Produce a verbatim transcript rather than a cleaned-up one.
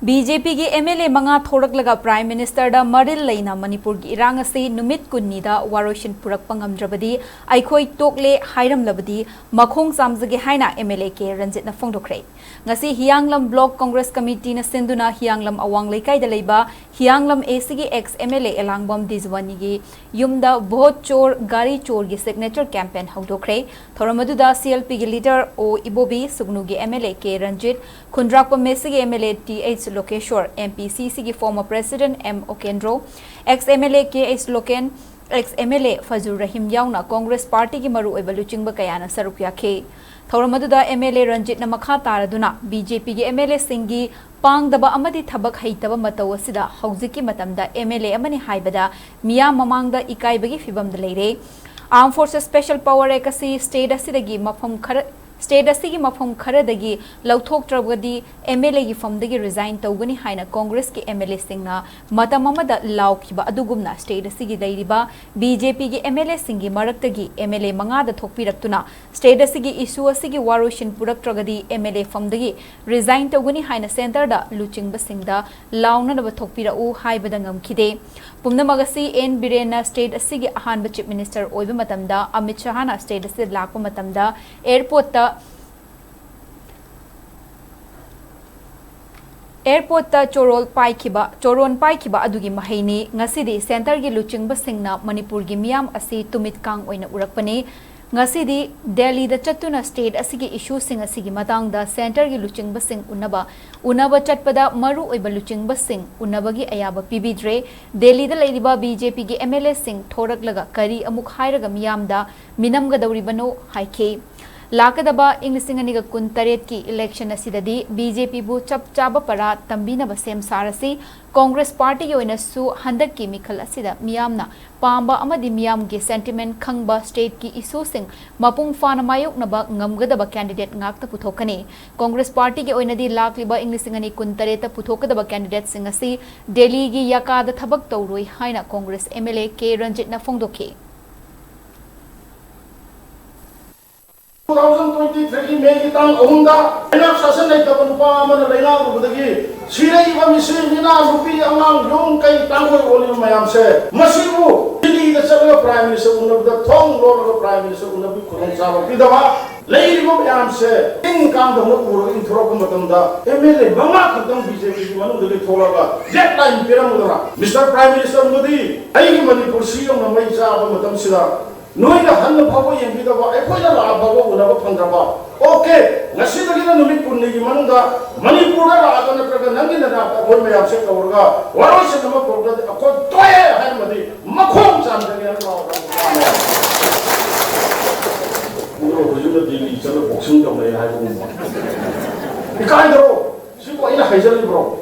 B J ꯄꯤꯒꯤ M L A ꯃꯉꯥ ꯊꯣꯔꯛꯂꯒ Prime Ministerꯗ ꯃꯔꯤꯜ ꯂꯩꯅ ꯃꯅꯤꯄꯨꯔꯒꯤ ꯏꯔꯥꯡ ꯑꯁꯤ ꯅꯨꯃꯤꯠ ꯀꯨꯟꯅꯤꯗ ꯋꯥꯔꯣꯏꯁꯤꯟ ꯄꯨꯔꯛꯄ ꯉꯝꯗ꯭ꯔꯕꯗꯤ ꯑꯩꯈꯣꯏ ꯇꯣꯛꯂꯦ ꯍꯥꯏꯔꯝꯂꯕꯗꯤ ꯃꯈꯣꯡ ꯆꯥꯝꯖꯒꯦ ꯍꯥꯏꯅ ꯑꯦꯝ ꯑꯦꯜ ꯑꯦ ꯀꯦ ꯔꯟꯖꯤꯠꯅ ꯐꯣꯡꯗꯣꯛꯈ꯭ꯔꯦ꯫ ꯉꯁꯤ ꯍꯤꯌꯥꯡꯂꯝ Block Congress Committeeꯅ ꯁꯤꯟꯗꯨꯅ ꯍꯤꯌꯥꯡꯂꯝ ꯑꯋꯥꯡ ꯂꯩꯀꯥꯏꯗ ꯂꯩꯕ ꯍꯤꯌꯥꯡꯂꯝ A Cꯒꯤ ex M L A ꯑꯦꯂꯥꯡꯕꯝ ꯗꯤꯖꯋꯥꯅꯤꯒꯤ ꯌꯨꯝꯗ ꯚꯣꯠ ꯆꯣꯔ ꯒꯥꯔꯤ ꯆꯣꯔꯒꯤ signature campaign ꯍꯧꯗꯣꯛꯈ꯭ꯔꯦ꯫ ꯊꯧꯔꯝ ꯑꯗꯨꯗ C L Pꯒꯤ leader ꯑꯣ ꯏꯕꯣꯕꯤ, ꯁꯨꯒꯅꯨꯒꯤ M L A K Ranjit, Khundrakpam A Cꯒꯤ M L A T H Lokeshore, M P C Cꯒꯤ former president M Okendro, ex M L A K H Loken, ex M L A Fazur Rahim ꯌꯥꯎꯅ Congress partyꯒꯤ ꯃꯔꯨꯑꯣꯏꯕ ꯂꯨꯆꯤꯡꯕ ꯀꯌꯥꯅ ꯁꯔꯨꯛ ꯌꯥꯈꯤ꯫ ꯊꯧꯔꯝ ꯑꯗꯨꯗ M L A ꯔꯟꯖꯤꯠꯅ ꯃꯈꯥ ꯇꯥꯔꯗꯨꯅ B J Pꯒꯤ M L Aꯁꯤꯡꯒꯤ ꯄꯥꯡꯗꯕ ꯑꯃꯗꯤ ꯊꯕꯛ ꯍꯩꯇꯕ ꯃꯇꯧ ꯑꯁꯤꯗ ꯍꯧꯖꯤꯛꯀꯤ ꯃꯇꯝꯗ M L A ꯑꯃꯅꯤ ꯍꯥꯏꯕꯗ ꯃꯤꯌꯥꯝ ꯃꯃꯥꯡꯗ ꯏꯀꯥꯏꯕꯒꯤ ꯐꯤꯚꯝꯗ ꯂꯩꯔꯦ꯫ Armed Forces Special Power Act ꯑꯁꯤ state ꯑꯁꯤꯗꯒꯤ ꯃꯐꯝ ꯈꯔ, state ꯑꯁꯤꯒꯤ ꯃꯐꯝ ꯈꯔꯗꯒꯤ ꯂꯧꯊꯣꯛꯇ꯭ꯔꯕꯗꯤ M L Aꯒꯤ ꯐꯝꯗꯒꯤ resign ꯇꯧꯒꯅꯤ ꯍꯥꯏꯅ Congressꯀꯤ M L Aꯁꯤꯡꯅ ꯃꯇꯝ ꯑꯃꯗ ꯂꯥꯎꯈꯤꯕ ꯑꯗꯨꯒꯨꯝꯅ state ꯑꯁꯤꯒꯤ ꯂꯩꯔꯤꯕ B J Pꯒꯤ M L Aꯁꯤꯡꯒꯤ ꯃꯔꯛꯇꯒꯤ M L A ꯃꯉꯥꯗ ꯊꯣꯛꯄꯤꯔꯛꯇꯨꯅ state ꯑꯁꯤꯒꯤ issue ꯑꯁꯤꯒꯤ ꯋꯥꯔꯣꯏꯁꯤꯟ ꯄꯨꯔꯛꯇ꯭ꯔꯒꯗꯤ M L A ꯐꯝꯗꯒꯤ resign ꯇꯧꯒꯅꯤ ꯍꯥꯏꯅ centreꯗ ꯂꯨꯆꯤꯡꯕꯁꯤꯡꯗ ꯂꯥꯎꯅꯅꯕ ꯊꯣꯛꯄꯤꯔꯛꯎ ꯍꯥꯏꯕꯗ ꯉꯝꯈꯤꯗꯦ꯫ ꯄꯨꯝꯅꯃꯛ ꯑꯁꯤ N ꯕꯤꯔꯦꯟꯅ state ꯑꯁꯤꯒꯤ ꯑꯍꯥꯟꯕ Chief Minister ꯑꯣꯏꯕ ꯃꯇꯝꯗ, ꯑꯃꯤꯠ ꯁꯍꯥꯅ state ꯑꯁꯤꯗ ꯂꯥꯛꯄ ꯃꯇꯝꯗ airportꯇ, airportꯇ ꯆꯣꯔꯣꯜ ꯄꯥꯏꯈꯤꯕ, ꯆꯣꯔꯣꯟ ꯄꯥꯏꯈꯤꯕ ꯑꯗꯨꯒꯤ ꯃꯍꯩꯅꯤ꯫ ꯉꯁꯤꯗꯤ centreꯒꯤ ꯂꯨꯆꯤꯡꯕꯁꯤꯡꯅ ꯃꯅꯤꯄꯨꯔꯒꯤ ꯃꯤꯌꯥꯝ ꯑꯁꯤ ꯇꯨꯃꯤꯠ ꯀꯥꯡ ꯑꯣꯏꯅ ꯎꯔꯛꯄꯅꯤ꯫ ꯉꯁꯤꯗꯤ ꯗꯦꯜꯂꯤꯗ ꯆꯠꯇꯨꯅ state ꯑꯁꯤꯒꯤ issueꯁꯤꯡ ꯑꯁꯤꯒꯤ ꯃꯇꯥꯡꯗ centreꯒꯤ ꯂꯨꯆꯤꯡꯕꯁꯤꯡ ꯎꯅꯕ, ꯎꯅꯕ ꯆꯠꯄꯗ ꯃꯔꯨ ꯑꯣꯏꯕ ꯂꯨꯆꯤꯡꯕꯁꯤꯡ ꯎꯅꯕꯒꯤ ꯑꯌꯥꯕ ꯄꯤꯕꯤꯗ꯭ꯔꯦ꯫ ꯗꯦꯜꯂꯤꯗ ꯂꯩꯔꯤꯕ B J Pꯒꯤ M L Aꯁꯤꯡ ꯊꯣꯔꯛꯂꯒ ꯀꯔꯤ ꯑꯃꯨꯛ ꯍꯥꯏꯔꯒ ꯃꯤꯌꯥꯝꯗ ꯃꯤꯅꯝꯒꯗꯧꯔꯤꯕꯅꯣ ꯍꯥꯏꯈꯤ꯫ ꯂꯥꯛꯀꯗꯕ ꯏꯪ ꯂꯤꯁꯤꯡ ꯑꯅꯤꯒ ꯀꯨꯟꯇꯔꯦꯠꯀꯤ election ꯑꯁꯤꯗꯗꯤ B J Pꯕꯨ ꯆꯞ ꯆꯥꯕ ꯄꯔꯥ ꯇꯝꯕꯤꯅꯕ ꯁꯦꯝ ꯁꯥꯔꯁꯤ꯫ Congress partyꯒꯤ ꯑꯣꯏꯅꯁꯨ ꯍꯟꯗꯛꯀꯤ ꯃꯤꯈꯜ ꯑꯁꯤꯗ ꯃꯤꯌꯥꯝꯅ ꯄꯥꯝꯕ ꯑꯃꯗꯤ ꯃꯤꯌꯥꯝꯒꯤ sentiment ꯈꯪꯕ stateꯀꯤ issueꯁꯤꯡ ꯃꯄꯨꯡ ꯐꯥꯅ ꯃꯥꯌꯣꯛꯅꯕ ꯉꯝꯒꯗꯕ candidate ꯉꯥꯛꯇ ꯄꯨꯊꯣꯛꯀꯅꯤ꯫ Congress partyꯒꯤ ꯑꯣꯏꯅꯗꯤ ꯂꯥꯛꯂꯤꯕ ꯏꯪ ꯂꯤꯁꯤꯡ ꯑꯅꯤ ꯀꯨꯟꯇꯔꯦꯠꯇ ꯄꯨꯊꯣꯛꯀꯗꯕ candidateꯁꯤꯡ ꯑꯁꯤ ꯗꯦꯜꯂꯤꯒꯤ ꯌꯥꯀꯥꯗ ꯊꯕꯛ ꯇꯧꯔꯣꯏ ꯍꯥꯏꯅ Congress M L A ꯀꯦ ꯔꯟꯖꯤꯠꯅ ꯐꯣꯡꯗꯣꯛꯈꯤ꯫ ꯇꯨ ꯊꯥꯎꯖꯟ ꯇ꯭ꯋꯦꯟꯇꯤ ꯊ꯭ꯔꯤꯒꯤ ꯃꯦꯒꯤ ꯇꯥꯡ ꯑꯍꯨꯝꯗ ꯂꯩꯉꯥꯛ ꯁꯥꯁꯟ ꯂꯩꯇꯕ ꯅꯨꯄꯥ ꯑꯃꯅ ꯂꯩꯉꯥꯛ ꯎꯕꯗꯒꯤ ꯁꯤꯔꯛꯏꯕ ꯃꯤꯁꯤ ꯃꯤꯅꯥ, ꯅꯨꯄꯤ, ꯑꯉꯥꯡ, ꯌꯨꯝ ꯀꯩ ꯇꯥꯡꯈꯣꯏ ꯑꯣꯜꯂꯤꯕ ꯃꯌꯥꯝꯁꯦ, ꯃꯁꯤꯕꯨ ꯗꯤꯜꯂꯤꯗ ꯆꯠꯂꯒ Prime Minister ꯎꯅꯕꯗ ꯊꯣꯡ ꯂꯣꯜꯂꯒ Prime Minister ꯎꯅꯕꯒꯤ ꯈꯨꯗꯣꯡꯆꯥꯕ ꯄꯤꯗꯕ, ꯂꯩꯔꯤꯕ ꯃꯌꯥꯝꯁꯦ ꯇꯤꯟ ꯀꯥꯡꯗꯧꯅ ꯎꯔꯒ ꯏꯟꯊꯣꯔꯛꯄ ꯃꯇꯝꯗ M L A ꯃꯉꯥ ꯈꯛꯇꯪ BJPꯒꯤ ꯃꯅꯨꯡꯗꯒꯤ ꯊꯣꯛꯂꯒ deadline ꯄꯤꯔꯝꯃꯨꯗꯅ, Mister Prime Minister Modi, ꯑꯩꯒꯤ ꯃꯅꯤꯄꯨꯔ ꯁꯤ ꯌꯧꯅ ꯃꯩ ꯆꯥꯕ ꯃꯇꯝꯁꯤꯗ ꯅꯣꯏꯅ ꯍꯟꯅ ꯐꯥꯎꯕ ꯌꯦꯡꯕꯤꯗꯕ, ꯑꯩꯈꯣꯏꯅ ꯂꯥꯛꯑ ꯐꯥꯎꯕ ꯎꯅꯕ ꯐꯪꯗ꯭ꯔꯕ? OK, ꯉꯁꯤꯗꯒꯤꯅ ꯅꯨꯃꯤꯠ ꯀꯨꯟꯅꯤꯒꯤ ꯃꯅꯨꯡꯗ ꯃꯅꯤꯄꯨꯔꯗ ꯂꯥꯛꯑꯒ ꯅꯠꯇ꯭ꯔꯒ ꯅꯪꯒꯤ ꯅꯅꯥꯛꯇ ꯑꯩꯈꯣꯏ ꯃꯌꯥꯝꯁꯦ ꯀꯧꯔꯒ ꯋꯥꯔꯣꯏꯁꯤꯟ ꯑꯃ ꯄꯨꯔꯛꯇ꯭ꯔꯗꯤ ꯑꯩꯈꯣꯏ ꯇꯣꯛꯑꯦ ꯍꯥꯏꯔꯝꯃꯗꯤ ꯃꯈꯣꯡ ꯆꯥꯝꯖꯒꯦ ꯍꯥꯏꯅ ꯂꯥꯎꯔꯒ ꯎꯔꯣ, ꯍꯧꯖꯤꯛꯅ ꯗꯤꯜꯂꯤ ꯆꯠꯂ boxing ꯇꯧꯅꯩ ꯍꯥꯏꯕꯒꯨꯝꯕ꯫ ꯏꯀꯥꯏꯗ꯭ꯔꯣ? ꯁꯤꯕꯨ ꯑꯩꯅ ꯍꯥꯏꯖꯔꯤꯕ꯭ꯔꯣ?